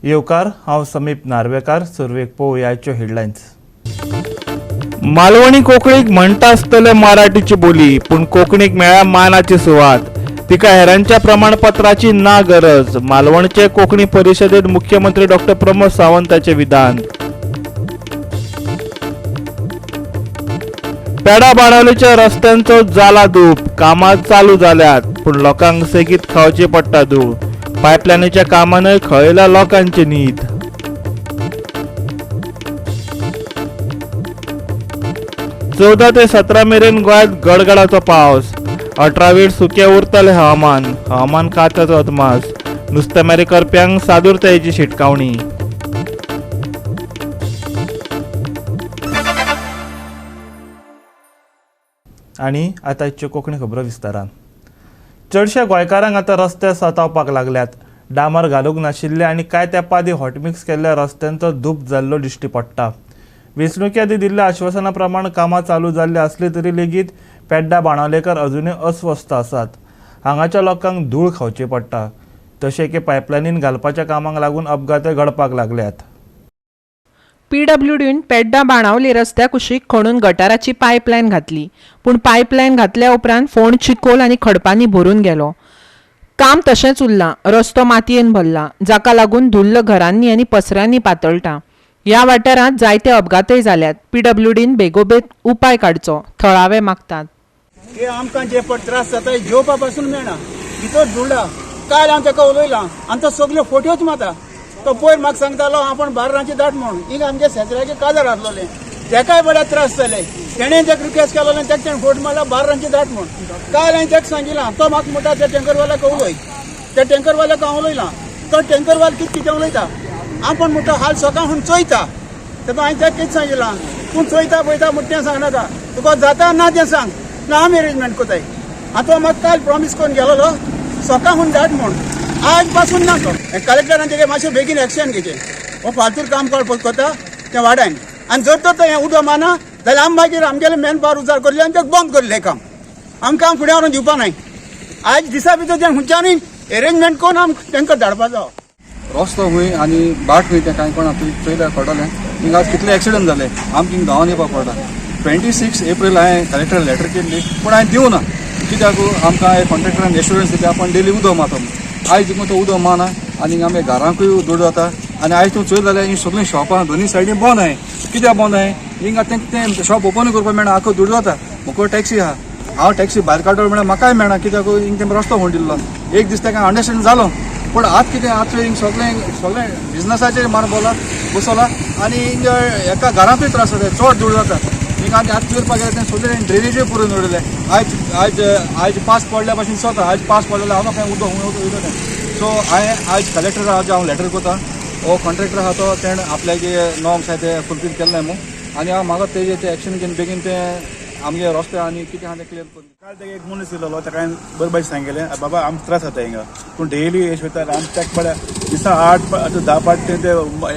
येवकार, हांव समीप नार्वेकार. सुरवेक पळोवया हेडलायन्स. मालवणी कोंकणीक म्हणटा आसतले मराठीची बोली, पूण कोंकणीक मेळ्ळ्या मानाची सुवात. तिका हेरांच्या प्रमाणपत्राची ना गरज. मालवणचे कोंकणी परिशदेत मुख्यमंत्री डॉक्टर प्रमोद सावंताचे विधान. पेडा बाणावलीच्या रस्त्यांचो जाला धूप, कामां चालू जाल्यात पूण लोकांक सेगीत खावची पडटा धूळ. पायपलायनीच्या कामानय खळयला लोकांची न्हीद. चौदा ते 17 मेरेन गोंयांत गडगडाचो पावस. 18 वेर सुकें उरतलें हवामान. हवामान खात्याचो अदमास. नुस्तेमारी करप्यांक सादूरतायेची शिटकावणी. आनी आतां कोंकणी खबरो विस्तारान. चडश्या गोंयकारांक आतां रस्ते सतावपाक लागल्यात. डांबर घालूंक नाशिल्ले आनी कांय तेंपा आदीं हॉटमिक्स केल्ल्या रस्त्यांचो धूप जाल्लो दिश्टी पडटा. वेंचणुके आदीं दिल्ल्या आश्वासना प्रमाण कामां चालू जाल्लीं आसलीं तरी लेगीत पेड्डा बाणावलेकर अजुनूय अस्वस्थ आसात. हांगाच्या लोकांक धूळ खावची पडटा. तशें की पायपलायनीन घालपाच्या कामांक लागून अपघातय घडपाक लागल्यात. पीडब्ल्यूडीन पेड्डा बाणावली रस्त्या कुशीक खणून गटाराची पायपलायन घातली, पूण पायपलायन घातल्या उपरांत फोंड चिकोल आनी खडपांनी भरून गेलो. काम तशेंच उरलां. रस्तो मातयेन भरला, जाका लागून धुल्ल घरांनी आनी पसऱ्यांनी पातळटा. ह्या वाठारांत जायते अपघातय जाल्यात. पीडब्ल्यूडीन बेगोबेग उपाय काडचो, थळावे मागतात. हे आमकां जे पट त्रास जाता जेवपा पासून मेळना, भितर धुळ्ळा. काल हांव ताका उलयलां आनी तो सगल्यो फोटयोच मारता. तो पयर म्हाका सांगतालो आपूण 12 रांची धाड म्हूण. हिंगा आमच्या शेजऱ्याचे काजार आसलोले, तेकाय बरे त्रास जाले. तेणें तेका रिक्वेस्ट केलो आनी तेका तेणें फोट मारला 12 रांची धाड म्हूण. काल हांवें तेका सांगिलां, तो म्हाका म्हणटा त्या टेंकरवाल्याक उलय. त्या टेंकरवाल्याक हांव उलयलां, तो टेंकरवाल कितें कितें उलयता. आपूण म्हणटा हाल सकाळ चोयता. तेका हांवें तेका कितें सांगिलां, तूं चोयता पळयता म्हण तें सांगनाका, तुका जाता ना तें सांग ना आमी अरेंजमेंट कोताय. आतां तो म्हाका काल प्रॉमीस करून गेलोलो सकाळ धाड म्हूण, आज पासून ना. तो कलेक्टरान तेजेर मातशें बेगीन एक्शन घेवचें. हो फालतूर काम करता तें वाडायन. आनी जर तर हें उदक मारना जाल्यार आमी मागीर आमगेले मॅन पावर उजार करले आनी तें बंद करलें काम. आमकां फुडें व्हरून दिवपा नाय. आयज दिसा भितर तें खंयच्यानूय एरेंजमेंट करून आमकां तांकां धाडपाचो. रस्तो खंय आनी बाट खंय तें कांय कोणा तुवें चोयल्यार कळटलें. हिंगा आज कितले एक्सिडंट जाले, आमकां हिंगा धांवन येवपाक पडटा. 26 एप्रील हांवें कलेक्टर लेटर केल्ली, पूण हांवें दिवना. कित्याक आमकां कॉन्ट्रेक्टरान एश्युरन्स दिता आपण डेली उदक मारता. आयज देखून तो उदक मारना आनी आमच्या घरांकूय धूळ जाता. आनी आयज तूं चोयत जाल्यार ही सगळीं शॉपां दोनी सायडीन बंद आहाय. कित्याक बंद आहाय? हिंगा तें शॉप ओपन करपाक मेळना, आख्खो धूळ जाता. म्हाका टॅक्सी आहा, हांव टॅक्सी भायर काडपाक मेळना, म्हाकाय मेळना. कित्याक हिंग तें रस्तो फोण दिल्लो. एक दीस ताका अंडरस्टँड जालो, पूण आतां कितें आतां हिंग सगळें सगळें बिजनसाचेर मार बोला बसोला आनी हिंग एका घरांतूय त्रास जाता, चड धूळ जाता. हिंगा आतां चोरपाक गेल्यार तें सगळें ड्रेनेजूय पुरून उडयलें. आयज आयज आयज पास पडल्या भाशेन दिसता. आयज पास पडलें हांव कांय उदक वयता तें. सो हांवें आयज कलेक्टर आज हांव लेटर करता. हो कॉन्ट्रेक्टर आहा तो तेणें आपल्याचे नॉर्म्स आहा ते फुलफील केले न्हू, आनी हांव म्हाका तेजें तें एक्शन घेवन बेगीन तें आमगे रस्ते आनी कितें आहा तें क्लियर करून. काल तेका एक मनीस येयलेलो, ताका हांवें बरे भाशेन सांगलें, बाबा आमकां त्रास जाता हिंगा, पूण डेली एश वयता आमकां ताका पळय दिसा 8 आतां 10 पाट तें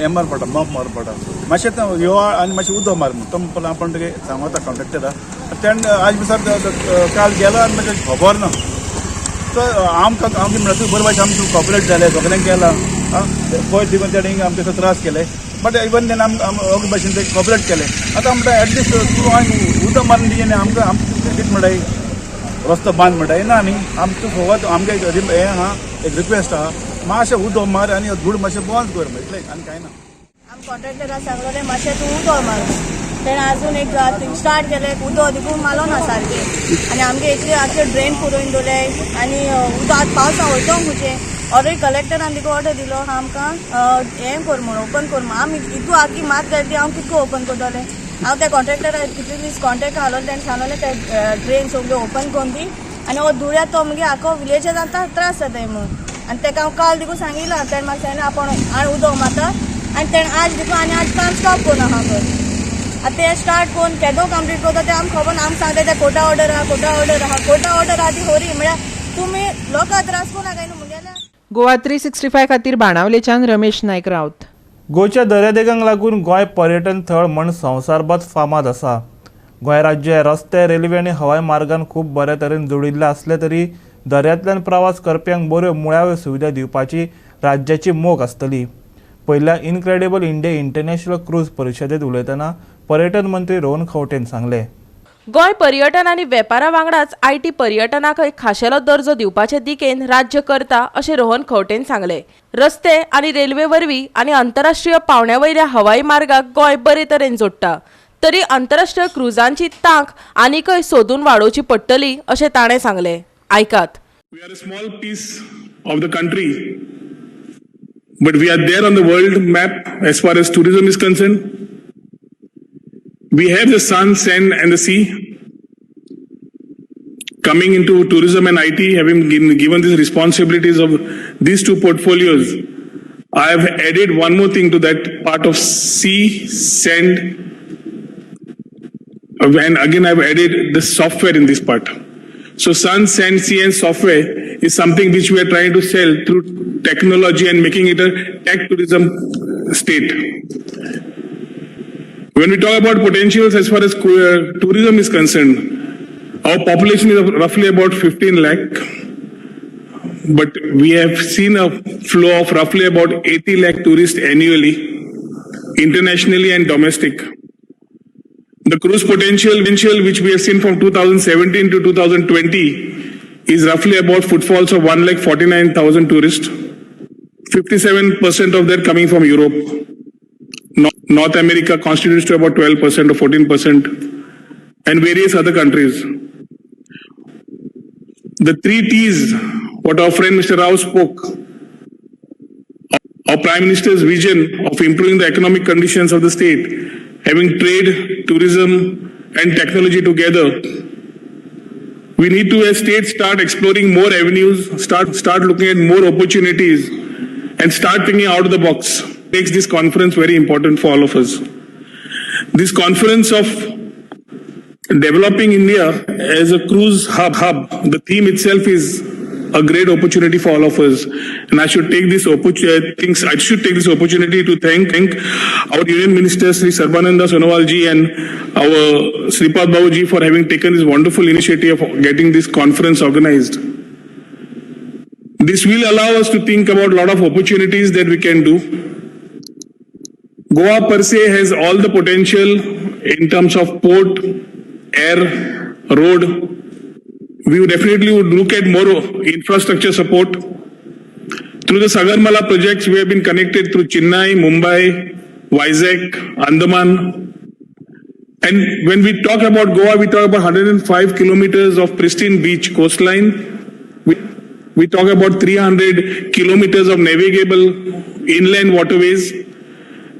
हें मार पडटा, मप मार पडटा. मातशें तें यो आनी मातशें उदक मार म्हूण तो म्हणपाक आपूण तुगे सांगता कॉन्ट्रेक्टरा. तेणें आज बिसार काल गेलो आनी मागीर खबर ना. तो आमकां आमकां म्हणटा तूं बरे भाशेन आमकां कॉपरेट जालें, सगळ्यांक केलां. पयर देखून तेणें हिंगा आमकां त्रास केले, बट इवन then आम ओके भाशेन ते कॉपरेट केलें. आतां म्हणटा एटलिस्ट तूं हांवें उदक मारून दिये न्ही आमकां, आमकां कितें म्हणटाय रस्तो बांद म्हणटाय ना न्ही. आमकां फकत आमगे हें आहा एक रिक्वेस्ट आहा, मातशें उदक मार आनी धूळ मातशें बंद कर, इतलें आनी कांय ना. आम कॉन्ट्रेक्टराक सांगलें मातशें तूं उदक मार, तेणें आजून एक स्टार्ट केलें उदक देखून मारलो ना सारकें. आनी आमगे इतले आख्खे ड्रेन पुरोवन दवरले आनी उदक आतां पावसा वयतो खंयचें. ऑलरेडी कलेक्टरान देखून ऑर्डर दिलो आमकां हें कर म्हूण, ओपन कर म्हूण. आमी इतू आख्खी मात घातली, हांव कितको ओपन करतलें. हांव त्या कॉन्ट्रेक्टराक कितले दीस कॉन्ट्रेक्ट घालो, तेणें सांगलें ते ड्रेन सगळ्यो ओपन करून दी आनी हो धुळ्या तो मागीर आख्खो विलेजाक आतां त्रास जाताय म्हूण. आनी ताका हांव काल देखून सांगिलां, तेणें म्हाका सांगलें आपूण आनी उदक मारता आनी तेणें आज देखून आनी आज काम स्टॉप करून आहा तर. आतां तें स्टार्ट करून केदो कंप्लीट करता तें आमकां खबर ना. आमकां सांगता ते कोटा ऑर्डर आहा, कोटा ऑर्डर आहा, कोटा ऑर्डर आहा ती खरी, म्हळ्यार तुमी लोकांक त्रास करूं नाका न्हू मुगेल्या. गोवा 365 खातीर बाणावलेच्यान रमेश नायक रावत. गोंयच्या दर्यादेगांक लागून गोंय पर्यटन थळ म्हण संवसारभर फामाद आसा. गोंय राज्य रस्ते, रेल्वे आनी हवाई मार्गान खूब बरे तरेन जोडिल्लें आसलें तरी दर्यांतल्यान प्रवास करप्यांक बऱ्यो मुळाव्यो सुविधा दिवपाची राज्याची मोख आसतली. पयल्या इनक्रेडिबल इंडिया इंटरनॅशनल क्रूज परिशदेंत उलयतना पर्यटन मंत्री रोहन खंवटेन सांगलें. गोंय पर्यटन आनी वेपारा वांगडाच IT पर्यटनाकय खाशेलो दर्जो दिवपाचे दिकेन राज्य करता अशें रोहन खंवटेन सांगलें. रस्ते आनी रेल्वे वरवीं आनी आंतरराष्ट्रीय पावंड्या वयल्या हवाई मार्गाक गोंय बरे तरेन जोडटा, तरी आंतरराष्ट्रीय क्रुजांची तांक आनीकय सोदून वाडोवची पडटली अशें ताणें सांगलें. आयकात. We are a small piece of the country, but we are there on the world map as far as tourism is concerned. We have the sun, sand, and the sea. Coming into tourism and IT, having given these responsibilities of these two portfolios, I have added one more thing to that part of sea, sand, and again I've added the software in this part. So sun, sand, sea, and software is something which we are trying to sell through technology and making it a tech tourism state. When we talk about potentials as far as tourism is concerned, our population is roughly about 15 lakh, but we have seen a flow of roughly about 80 lakh tourists annually, internationally and domestic. The cruise potential which we have seen from 2017 to 2020 is roughly about footfalls of 1,49,000 tourists. 57% of that coming from Europe. North America constitutes to about 12% or 14%, and various other countries. The three T's, what our friend Mr. Rao spoke, our Prime Minister's vision of improving the economic conditions of the state, having trade, tourism, and technology together. We need to, as state, start exploring more avenues, start looking at more opportunities, and start thinking out of the box. Makes this conference very important for all of us. This conference of developing India as a cruise hub, the theme itself is a great opportunity for all of us. And I should take this opportunity, I should take this opportunity to thank our Union Minister Sri Sarbananda Sonowal ji and our Sripad Babu ji for having taken this wonderful initiative of getting this conference organized. This will allow us to think about a lot of opportunities that we can do. Goa per se has all the potential in terms of port, air, road. We would definitely would look at more infrastructure support. Through the Sagarmala projects, we have been connected through Chennai, Mumbai, Vizag, Andaman. And when we talk about Goa, we talk about 105 kilometers of pristine beach coastline. We talk about 300 kilometers of navigable inland waterways.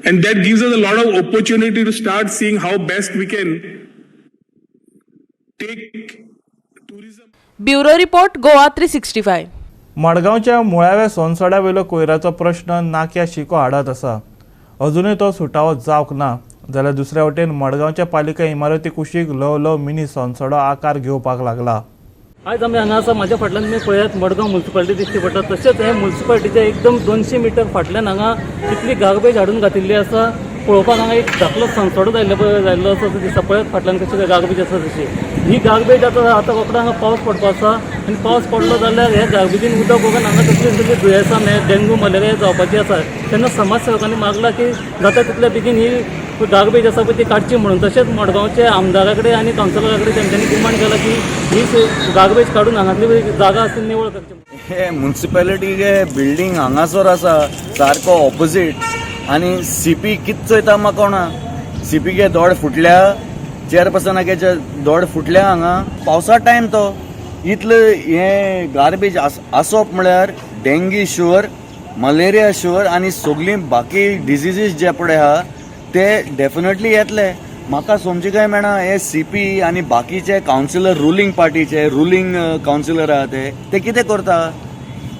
And that gives us a lot of opportunity to start seeing how best we can take tourism. Bureau report, Goa 365. मडगांवच्या मुळाव्या सोनसड्या वयलो कोयराचो प्रश्न नाक्या शिको हाडत आसा. अजुनूय तो सुटावो जावंक ना जाल्यार दुसऱ्या वटेन मडगांवच्या पालिका इमारती कुशीक ल्हव ल्हव मिनी सोनसडो आकार घेवपाक लागला. आयज आमी हांगा आसा. म्हाज्या फाटल्यान तुमी पळयात, मडगांव मुन्सिपालिटी दिश्टी पडटा. तशेंच हे मुन्सिपालिटीच्या एकदम 200 मिटर फाटल्यान हांगा इतली गार्बेज हाडून घातिल्ली आसा. पळोवपाक हांगा एक धाकलो सोनसडो जाल्लो आसा असो दिसता. पळयात फाटल्यान कशी गार्बेज आसा तशी. ही गार्बेज आतां रोखडो हांगा पावस पडपा आसा आनी पावस पडलो जाल्यार हे गार्बेजीन उदक वगोन हांगा कसली कसली दुयेंसां हे डेंगू, मलेरिया जावपाची आसा. तेन्ना समाज सेवकांनी मागला की जाता तितले बेगीन ही गार्बेज आसा पळय ती काडची म्हणून. तशेंच मडगांवचे आमदारा कडेन आनी कावन्सिलरा कडेन तेंच्यांनी डिमांड केला की ही गार्बेज काडून हांगातली जागा आसा ती निवळ करची. हे मुन्सिपेलिटीचे बिल्डींग हांगासर आसा सारको ऑपोजीट आनी सीपी कित चोयता म्हाका कोणा. सीपीके दोड फुटल्या, चेअरपर्सनाके दोड फुटल्या. हांगा पावसा टायम तो इतले हे गार्बेज आसप म्हळ्यार डेंगी शुअर, मलेरिया शुअर आनी सगळीं बाकी डिजिजीस जे पळय आहा ते डेफिनेटली येतले. म्हाका समजूंक काय मेळना, हे सीपी आनी बाकीचे कावन्सिलर, रुलींग पार्टीचे रुलींग कावन्सिलर आहा ते ते कितें करता?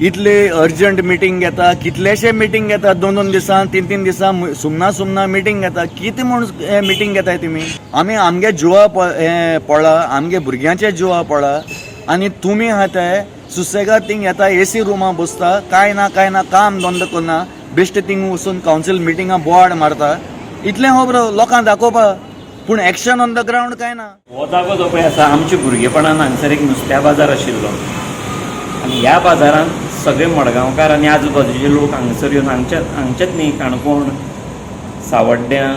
इतले अर्जंट मिटींग घेता, कितलेशे मिटींग घेता, दोन दोन दिसां, तीन तीन दिसां, सुमना सुमना मिटींग घेता. कितें म्हूण हे मिटींग घेताय तुमी? आमी आमगे जिवा हें पळा, आमगे भुरग्यांचे जिवा पळा आनी तुमी आहा ते सुसेगाद थिंग येता, एसी रुमा बसता, कांय ना कांय ना काम धंदो करना, बेश्टे थिंग वचून कावन्सील मिटिंगा बोवाळ मारता. इतलें खबर लोकांक दाखोवपा, पूण एक्शन ऑन the ground कांय ना. हो जागो जो पळय आसा, आमच्या भुरगेपणान हांगसर एक नुस्त्या बाजार आशिल्लो. आनी ह्या बाजारांत सगळे मडगांवकार आनी आजूबाजूचे लोक हांगसर येवन हांगचेच न्ही, काणकोण, सावड्ड्यां,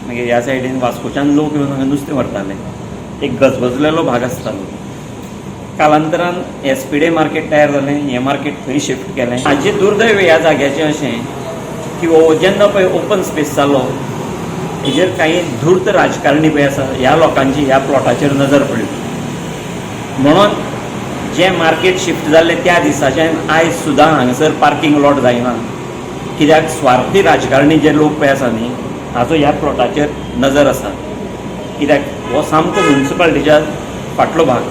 मागीर ह्या सायडीन वास्कोच्यान लोक येवन हांगा नुस्तें व्हरताले. एक गजबजलेलो भाग आसतालो. कालांतरान एसपीडे मार्केट तयार जालें, हें मार्केट थंय शिफ्ट केलें. हाजें दुर्दैव ह्या जाग्याचें अशें की हो जेन्ना पळय ओपन स्पेस जालो, हेजेर कांय धूर्त राजकारणी पळय आसा ह्या लोकांची ह्या प्लॉटाचेर नजर पडली. म्हणून जें मार्केट शिफ्ट जाल्लें त्या दिसाच्यान आयज सुद्दां हांगसर पार्किंग लॉट जायना, कित्याक स्वार्थी राजकारणी जे लोक पळय आसा न्ही, हाचो ह्या प्लॉटाचेर नजर आसा. कित्याक हो सामको म्युनिसिपालिटीच्या फाटलो भाग.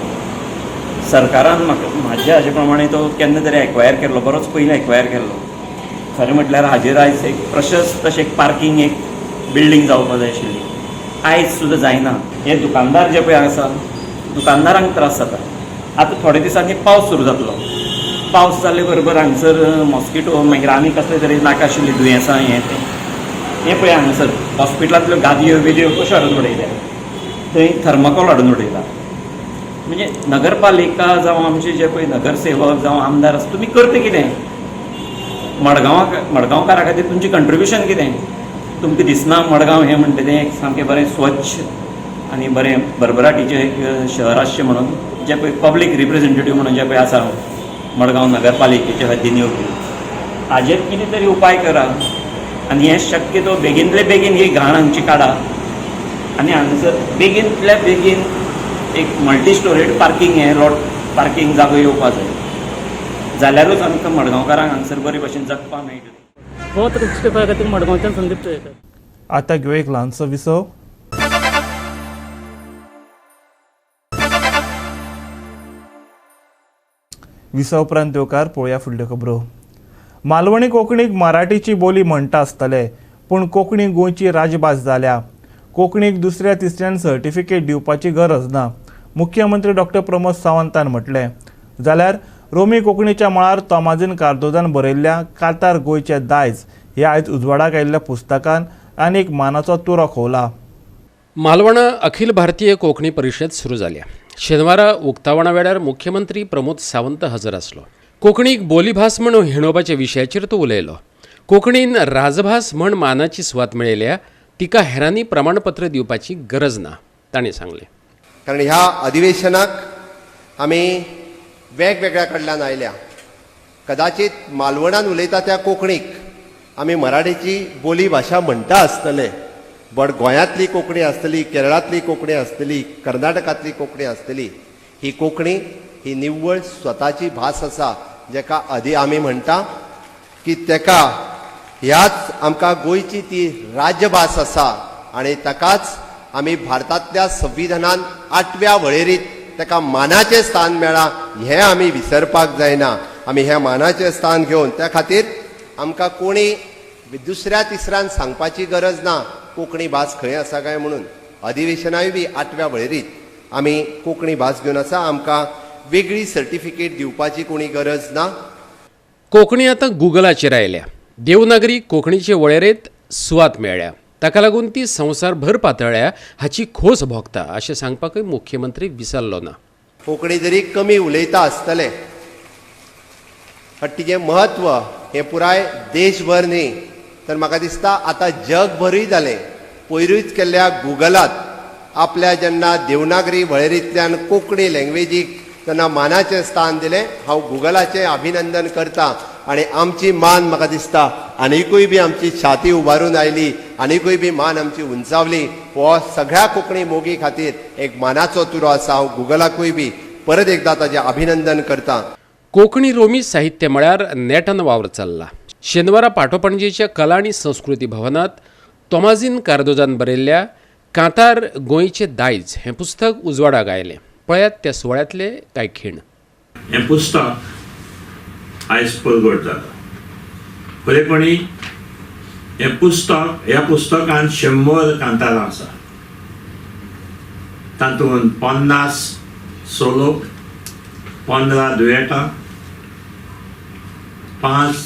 सरकारान म्हाका म्हाज्या हाजे प्रमाणे तो केन्ना तरी एक्वायर केल्लो, बरोच पयलीं एक्वायर केल्लो. खरें म्हटल्यार हाजेर आयज एक प्रशस्त अशें एक पार्किंग एक बिल्डींग जावपा जाय आशिल्ली, आयज सुद्दां जायना. हे दुकानदार जे पळय आसा, दुकानदारांक त्रास जाता. आतां थोडे दिसांनी पावस सुरू जातलो. पावस जाले बरोबर हांगसर मॉस्किटो, मागीर आनी कसले तरी नाका आशिल्लीं दुयेंसां, हें तें हें पळय हांगसर हॉस्पिटलांतल्यो गादयो बिदयो कश्यो हाडून उडयल्या, थंय थर्माकोल हाडून उडयला. म्हणजे नगरपालिका जावं आमचे जे पळय नगरसेवक जावं आमदार आसा, तुमी करता कितें? मडगांवकारा खातीर तुमचें कंट्रिब्युशन कितें? तुमकां दिसना मडगांव हें म्हणटा तें एक सामकें बरें स्वच्छ आनी बरें भरभराटीचें एक शहर आसचें म्हणून जे पळय पब्लीक रिप्रेझेंटेटीव म्हणून जे पळय आसा मडगांव नगरपालिकेचे हद्दीन येवपी, हाजेर कितें तरी उपाय करा आनी हें शक्य तो बेगीनले बेगीन ही घाण हांगची काडा आनी हांगसर बेगीनतल्या बेगीन एक मल्टी स्टोरेड पार्किंग हें लॉट पार्किंग जागो येवपा जाय, जाल्यारूच आमकां मडगांवकारांक हांगसर बरे भशेन जगपाक मेळटलें. गोवा 365 खातीर मडगांवच्यान संदीप तळेकर. आतां घेवया एक ल्हानसो विसव. विसव उपरांत येवकार पळोवया फुडल्यो खबरो. मालवणी कोंकणीक मराठीची बोली म्हणटा आसतले, पूण कोंकणी गोंयची राजभास जाल्या. कोंकणीक दुसऱ्या तिसऱ्यान सर्टिफिकेट दिवपाची गरज ना, मुख्यमंत्री डॉक्टर प्रमोद सावंतान म्हटलें. जाल्यार रोमी कोंकणीच्या मळार तोमाझीन कार्दोजान बरयल्ल्या कातार गोंयचे दायज हे आयज उजवाडाक आयिल्ल्या पुस्तकान आनी एक मानाचो तुरो खोवला. मालवणा अखिल भारतीय कोंकणी परिशद सुरू जाल्या. शेनवारा उक्तावणा वेळार मुख्यमंत्री प्रमोद सावंत हजर आसलो. कोंकणीक बोलीभास म्हण हिणोवपाच्या विशयाचेर तो उलयलो. कोंकणीन राजभास म्हण मानाची सुवात मेळयल्या, तिका हेरांनी प्रमाणपत्र दिवपाची गरज ना, ताणें सांगलें. कारण ह्या अधिवेशनाक आमी वेगवेगळ्या कडल्यान आयल्या. कदाचित मालवणान उलयता त्या कोंकणीक आमी मराठीची बोली भाशा म्हणटा आसतले, बट गोंयांतली कोंकणी आसतली, केरळांतली कोंकणी आसतली, कर्नाटकांतली कोंकणी आसतली, ही कोंकणी ही निव्वळ स्वताची भास आसा, जेका आदी आमी म्हणटा की तेका ह्याच आमकां गोंयची ती राजभास आसा आनी ताकाच आमी भारतांतल्या संविधानान 8व्या वळेरीत ताका मानाचें स्थान मेळ्ळां, हें आमी विसरपाक जायना. आमी हें मानाचें स्थान घेवन त्या खातीर आमकां कोणी दुसऱ्या तिसऱ्यान सांगपाची गरज ना कोंकणी भास खंय आसा काय म्हणून. अधिवेशनाय बी 8व्या वळेरीत आमी कोंकणी भास घेवन आसा, आमकां वेगळी सर्टिफिकेट दिवपाची कोणी गरज ना. कोंकणी आतां गुगलाचेर आयल्या. देवनागरी कोंकणीचे वळेरेंत सुवात मेळ्ळ्या, ताका लागून ती संवसारभर पातळ्ळ्या हाची खोस भोगता अशें सांगपाकय मुख्यमंत्री विसरलो ना. कोंकणी जरी कमी उलयता आसतले, बट तिजें म्हत्व हें पुराय देशभर न्ही तर म्हाका दिसता आतां जगभरूय जालें. पयरूच केल्ल्या गुगलात आपल्या जेन्ना देवनागरी वळेरींतल्यान कोंकणी लँग्वेजीक तेन्ना मानाचें स्थान दिलें, हांव गुगलाचें अभिनंदन करता आनी आमची मान म्हाका दिसता आनिकूय बी आमची छाती उबारून आयली, आनिकूय बी मान आमची उंचावली. हो सगळ्या कोंकणी मोगी खातीर एक मानाचो तुरो आसा. हांव गुगलाकूय बी परत एकदां ताजें अभिनंदन करता. कोंकणी रोमी साहित्य म्हळ्यार नेटान वावर चल्ला. शेनवारा पाटोपणजेच्या कला आनी संस्कृती भवनांत तोमाझीन कार्दोजान बरयल्ल्या कांतार गोंयचें दायज हें पुस्तक उजवाडाक आयलें. पळयात त्या सुवाळ्यांतले कांय खीण. हें पुस्तक आयज परगट जालां. खरेपणी हें पुस्तक, ह्या पुस्तकान 100 कांतारां आसा. तातूंत 50 सोलो, 15 दुयेटां, 5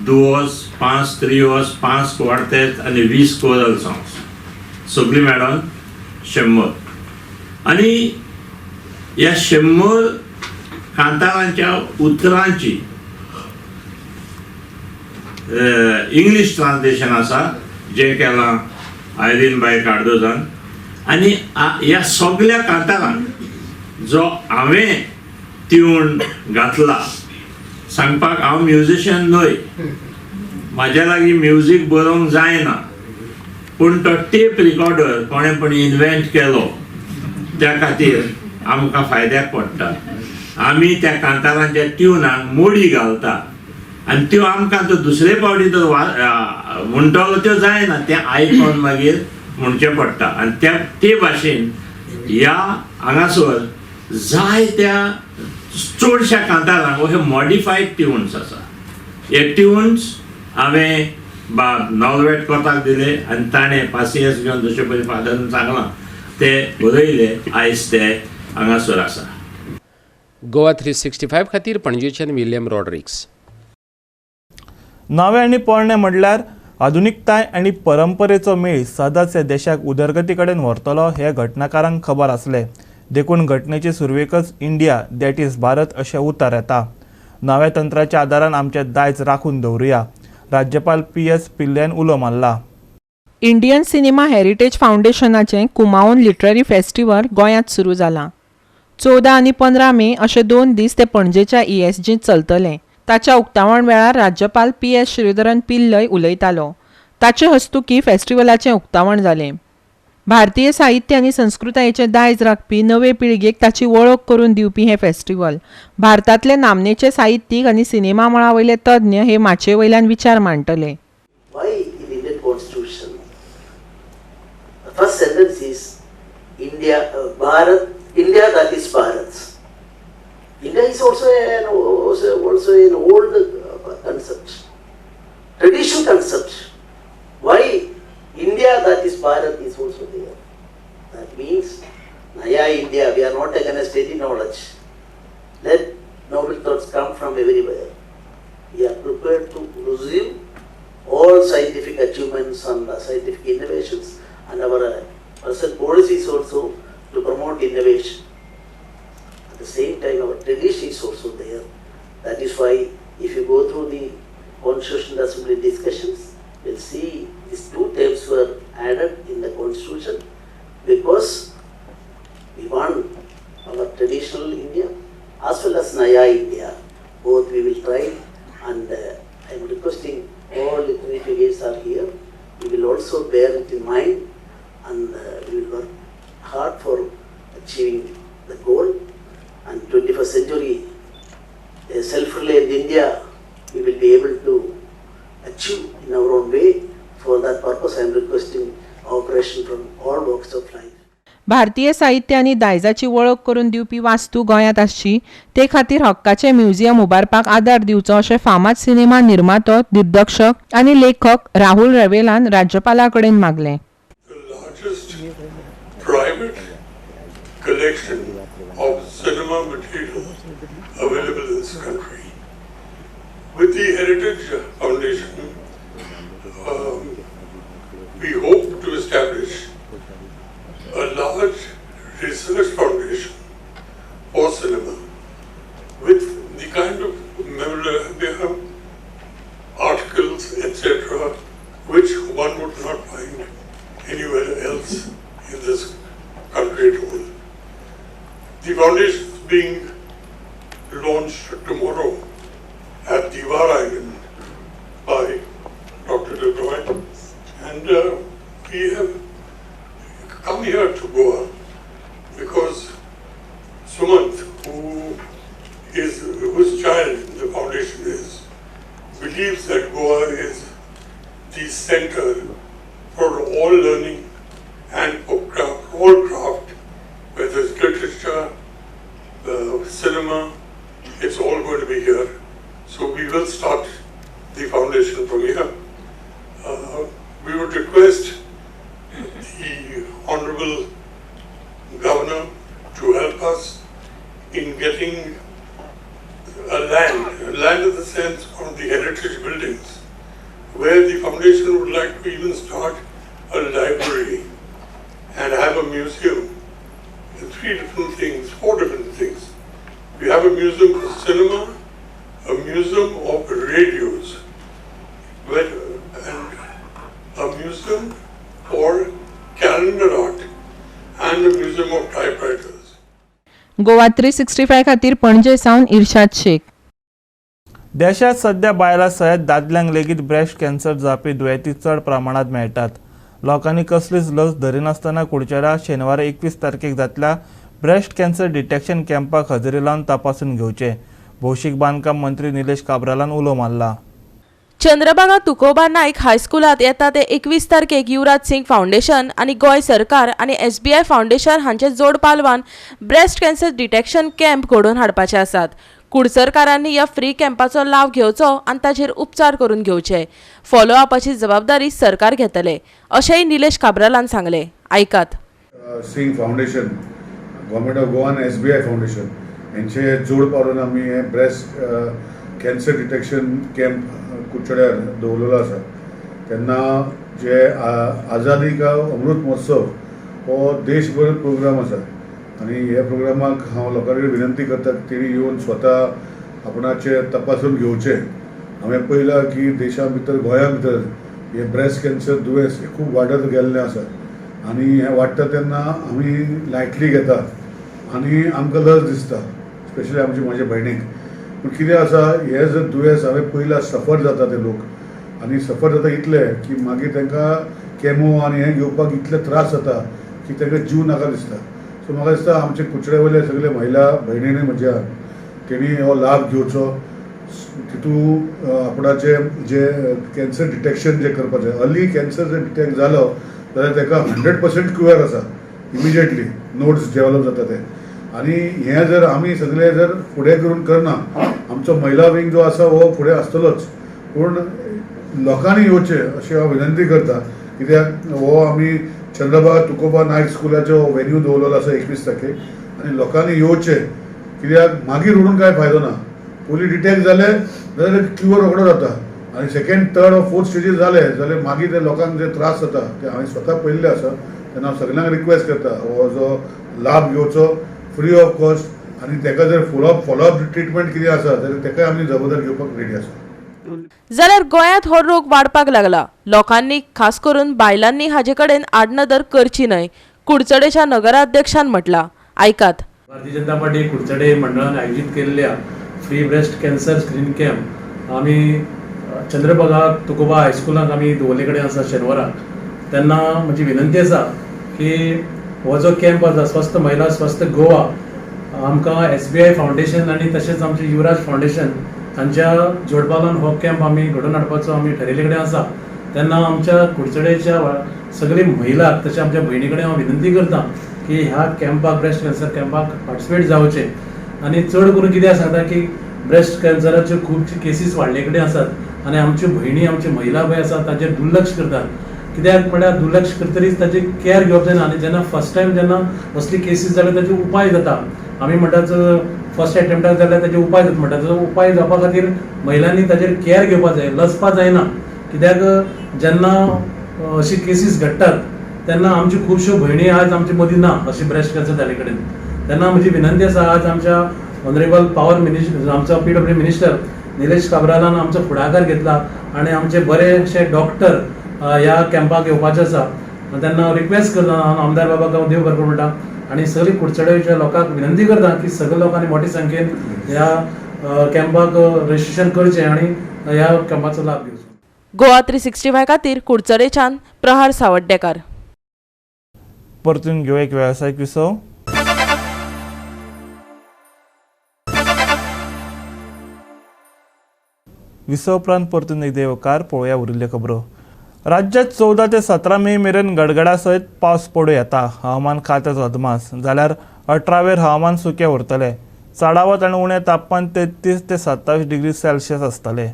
दुवोस, 5 त्रियोस, 5 क्वार्तेत आनी 20 कोरल सॉंग्स, सगळीं मेळोन 100. आनी ह्या 100 कांतारांच्या उतरांची इंग्लीश ट्रान्सलेशन आसा जें केलां आयरीन बाय कार्दोजान. आनी ह्या सगळ्या कांतारांक जो हांवें ट्यून घातला, सांगपाक हांव म्युजिशियन न्हय, म्हाज्या लागीं म्युजीक बरोवंक जायना, पूण तो टेप रिकॉर्डर कोणें पण इन्व्हेंट केलो त्या खातीर आमकां फायद्याक पडटा. आमी त्या कांतारांच्या ट्युनाक मोडी घालता आनी त्यो आमकां तो दुसरे फावटी तर म्हणटलो त्यो जायना, तें आयकोन मागीर म्हणचें पडटा. आनी त्या ते भाशेन ह्या हांगासर जायत्या चडश्या कांतारांक हे मॉडिफायड ट्युन्स आसा. हे ट्युन्स हांवें बाब नॉलवेट कोताक दिले आनी ताणें पासियेंस घेवन जशें पयलीं फादरान सांगलां ते बरयले, आयज ते हांगासर आसा. गोवा 365 खातीर पणजेच्यान विल्यम रॉड्रिक्स. नवें आनी पोरणें म्हणल्यार आधुनिकताय आनी परंपरेचो मेळ सदांच ह्या देशाक उदरगती कडेन व्हरतलो हें घटनाकारांक खबर आसलें. देखून घटनेचे सुरवेकच इंडिया that is Bharat अशें उतर येता. नव्या तंत्राच्या आदारान आमचें दायज राखून दवरुया, राज्यपाल पी.एस. पिल्लयान उलो मारला. इंडियन सिनेमा हेरिटेज फावंडेशनाचें कुमाऊन लिटररी फेस्टिवल गोंयांत सुरू जालां. 14 आनी 15 मे अशे 2 दीस ते पणजेच्या ESGंत चलतलें. ताच्या उक्तावण वेळार राज्यपाल पी.एस. श्रीधरन पिल्लय उलयतालो. ताचे हस्तुकीं फेस्टिवलाचें उक्तावण जालें. भारतीय साहित्य आनी संस्कृतायेचें दायज राखपी नवे पिळगेक ताची वळख करून दिवपी हें फेस्टिवल. भारतांतले नामनेचे साहित्यीक आनी सिनेमा मळा वयले तज्ञ हे माचये वयल्यान विचार मांडटले. Why in Indian Constitution, the first sentence is India, Bharat, India that is Bharat. India is also an old concept, traditional concept. Why India that is Bharat is also there? That means Naya India, we are not against any knowledge. Let noble thoughts come from everywhere. We are prepared to receive all scientific achievements and scientific innovations, and our present policy is also to promote innovation. At the same time, our tradition is also there. That is why if you go through the Constitutional Assembly discussions, you'll see these two terms were added in the Constitution because we want our traditional India as well as Naya India. Both we will try, and I am requesting all literary figures are here. We will also bear it in mind, and we will work hard for achieving the goal. And 21st century, a self-reliant India, we will be able to achieve in our own way. For that purpose, I am requesting cooperation from all walks of life. भारतीय साहित्य आनी दायजाची वळख करून दिवपी वास्तू गोंयांत आसची ते खातीर हक्काचें म्युझियम उबारपाक आदार दिवचो अशें फामाद सिनेमा निर्मातो, दिग्दर्शक आनी लेखक राहुल रवेलान राज्यपाला कडेन मागलें. Private collection of cinema material available in this country. With the Heritage Foundation, we hope to establish a large research foundation for cinema with the kind of memorabilia, articles, etc., which one would not find anywhere else in this country at all. The foundation is being launched tomorrow at Diwar Island by Dr. Debroy, and we have come here to Goa because Sumant, whose child the foundation is, believes that Goa is the center for all learning and for craft, all craft, whether it's literature, cinema, it's all going to be here. So we will start the foundation from here. We would request the Honorable Governor to help us in getting a land in the sense of the heritage buildings, where the foundation would like to even start a library and have a museum. 4 different things. We have a museum for cinema, a museum of radios, and a museum for calendar art, and a museum of typewriters. Goa 365 खातीर पणजे सावन इर्शाद शेख. देशांत सध्या बायलां सयत दादल्यांक लेगीत breast cancer जावपी दुयेंती चड प्रमाणांत मेळटात. लोकांनी कसलीच लस धरिनासतना कुडचड्यार शेनवार 21 तारखेक जातल्या ब्रेस्ट कॅन्सर डिटेक्शन कॅम्पाक हजेरी लावन तपासून घेवचे, भौशीक बांदकाम मंत्री निलेश काब्रालान उलो मारला. चंद्रभागा तुकोबा नायक हायस्कुलांत येता ते 21 तारखेक युवराज सिंग फावंडेशन आनी गोंय सरकार आनी SBI foundation हांचे जोड पालवान ब्रेस्ट कॅन्सर डिटेक्शन कॅम्प घडोवन हाडपाचे आसात. कुडचरकारांनी ह्या फ्री कॅम्पाचो लाव घेवचो आनी ताचेर उपचार करून घेवचे. फॉलोअपाची जबाबदारी सरकार घेतले, अशेंय निलेश काब्रालान सांगलें. आयकात. Singh foundation, government of Goa आनी SBI foundation हेंचे जोड पारून आमी हे ब्रेस्ट कॅन्सर डिटेक्शन कॅम्प कुडचड्यार दवरलेलो आसा. तेन्ना जे आझादी का अमृत महोत्सव हो देशभर प्रोग्राम आसा आनी ह्या प्रोग्रामाक हांव लोकां कडेन विनंती करता की तेणी येवन स्वता आपणाचे तपासून घेवचें. हांवें पळयलां की देशा भितर, गोंया भितर हे ब्रेस्ट कॅन्सर दुयेंस हे खूब वाडत गेल्लें आसा आनी हें वाडटा तेन्ना आमी लायटली घेता आनी आमकां लज दिसता, स्पेशली आमची म्हाज्या भयणीक. पूण कितें आसा, हें जर दुयेंस हांवें पयलां सफर जाता ते लोक आनी सफर जाता इतले की मागीर तांकां केमो आनी हें घेवपाक इतले त्रास जाता की तांकां जीव नाका दिसता. सो म्हाका दिसता आमचे कुडचड्या वयले सगळे महिला भयणीनी म्हज्या तेणी हो लाभ घेवचो. तितू आपणाचे जे कॅन्सर डिटेक्शन जे करपाचें, अर्ली कॅन्सर जर डिटेक्ट जालो जाल्यार ताका 100% क्युअर आसा, इमिजिएटली नोड्स डेवलप जाता ते. आनी हें जर आमी सगळे जर फुडें करून करना, आमचो महिला विंग जो आसा हो फुडें आसतलोच, पूण लोकांनी येवचें अशें हांव विनंती करता. कित्याक हो आमी चंद्रभागा तुकोबा नायक स्कुलाचो वेन्यू दवरलेलो आसा 21 तारखेक आनी लोकांनी येवचें, कित्याक मागीर उडून कांय फायदो ना. पयलीं डिटेक्ट जालें जाल्यार क्युअर रोखडो जाता आनी सेकेंड, थर्ड ऑर फोर्थ स्टेजीर जालें जाल्यार मागीर ते लोकांक जे त्रास जाता ते हांवें स्वता पळयल्ले आसा. तेन्ना हांव सगल्यांक रिक्वेस्ट करता हो जो लाभ घेवचो फ्री ऑफ कॉस्ट आनी ताका जर फॉलोअप ट्रिटमेंट कितें आसा जाल्यार ताकाय आमी जबाबदार घेवपाक रेडी आसा. जाल्यार गोंयांत हो रोग वाडपाक लागला. लोकांनी खास करून बायलांनी हाजे कडेन आडनदर करची न्हय, कुडचडेच्या नगराध्यक्षान म्हटलां. आयकात. भारतीय जनता पार्टी कुडचडे मंडळान आयोजीत केल्ल्या free breast cancer screen camp आमी चंद्रभागा तुकोबा हायस्कुलाक आमी दवरले कडेन आसा शेनवाराक. तेन्ना म्हजी विनंती आसा की हो जो कॅम्प आसा स्वस्थ महिला स्वस्थ गोवा, आमकां SBI foundation आनी तशेंच आमचें युवराज फावंडेशन तांच्या जोडपालन हो कॅम्प आमी घडोवन हाडपाचो आमी ठरयल्ले कडेन आसा. तेन्ना आमच्या कुडचडेच्या सगळी महिलाक तशें आमच्या भयणी कडेन हांव विनंती करता की ह्या कॅम्पाक, ब्रेस्ट कॅन्सर कॅम्पाक पार्टिसिपेट जावचें. आनी चड करून कितें सांगता की ब्रेस्ट कॅन्सराच्यो खुबश्यो केसीस वाडले कडेन आसात आनी आमच्यो भयणी, आमच्यो महिला पळय आसात ताचेर दुर्लक्ष करतात. कित्याक म्हळ्यार दुर्लक्ष करतरीच ताची कॅर घेवप जायना आनी जेन्ना फर्स्ट टायम जेन्ना असली केसीस जाल्यार ताचे उपाय जाता. आमी म्हणटात फर्स्ट एटेम्प्टाक जाल्यार ताचे उपाय जाता, म्हणटा ताचो उपाय जावपा खातीर महिलांनी ताचेर कॅर घेवपाक जाय, लजपा जायना. कित्याक जेन्ना अशी केसीस घडटात तेन्ना आमच्यो खुबश्यो भयणी आज आमचे मदीं ना अशी ब्रेस्ट कॅन्सर जाले कडेन. तेन्ना म्हजी विनंती आसा आज आमच्या ऑनरेबल पावर मिनिस्टर, आमचो PW minister Nilesh काब्रालान आमचो फुडाकार घेतला आनी आमचे बरेशे डॉक्टर ह्या कॅम्पाक येवपाचे आसा. तेन्ना रिक्वेस्ट करता हांव आमदार बाबाक, हांव देव बरें करूं म्हणटा आनी सगळी कुडचडेच्या लोकांक विनंती करता की सगळे लोकांनी मोठे संख्येन ह्या कॅम्पाक रजिस्ट्रेशन करचें आनी ह्या कॅम्पाचो लाभ घेवचो. गोवा 365 खातीर कुडचडेच्यान प्रहार सावड्डेकार. परतून घेऊ एक वेवसायीक विसव. विसव उपरांत परतून एक देवकार पळोवया उरिल्ल्यो खबरो. राज्यात 14 ते 17 मे मेरेन गडगडा सयत पावस पडूं येता, हवामान खात्याचो अदमास. जाल्यार 18 वेर हवामान सुकें उरतलें. चडावत आनी उणें तापमान 33 ते 27 डिग्री सेल्सियस आसतलें.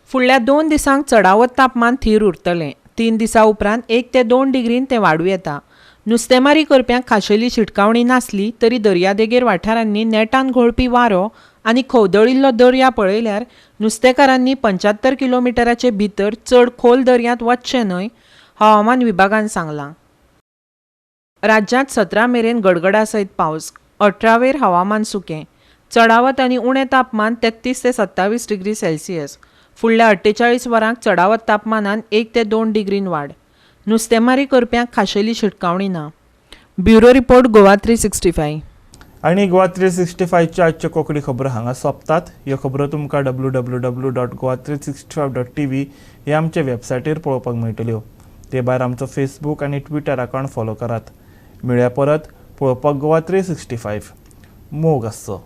फुडल्या 2 दिसांक चडावत तापमान थीर उरतलें. 3 दिसां उपरांत 1 ते 2 डिग्रीन तें वाडूं येता. नुस्तेमारी करप्यांक खाशेली शिटकावणी नासली तरी दर्यादेगेर वाठारांनी नेटान घोळपी वारो आनी खवदळिल्लो दर्या पळयल्यार नुस्तेकारांनी 75 किलोमिटराचे भितर चड खोल दर्यांत वचचें न्हय, हवामान विभागान सांगलां. राज्यांत 17 मेरेन गडगडा सयत पावस, 18 वेर हवामान सुकें. चडावत आनी उणें तापमान 33 ते 27 डिग्री सेल्सियस. फुडल्या 48 वरांक चडावत तापमानान 1 ते 2 डिग्रीन वाड. नुस्तेमारी करप्यांक खाशेली शिटकावणी ना. Bureau report, Goa 365. आनी गोवा 365च्या आजच्यो कोंकणी खबरो हांगा सोंपतात. ह्यो खबरो तुमकां www.goa365.tv हे आमचे वेबसायटीर पळोवपाक मेळटल्यो. ते भायर आमचो फेसबूक आनी ट्विटर अकावंट फॉलो करात. मेळया परत पळोवपाक गोवा 365. मोग आसचो.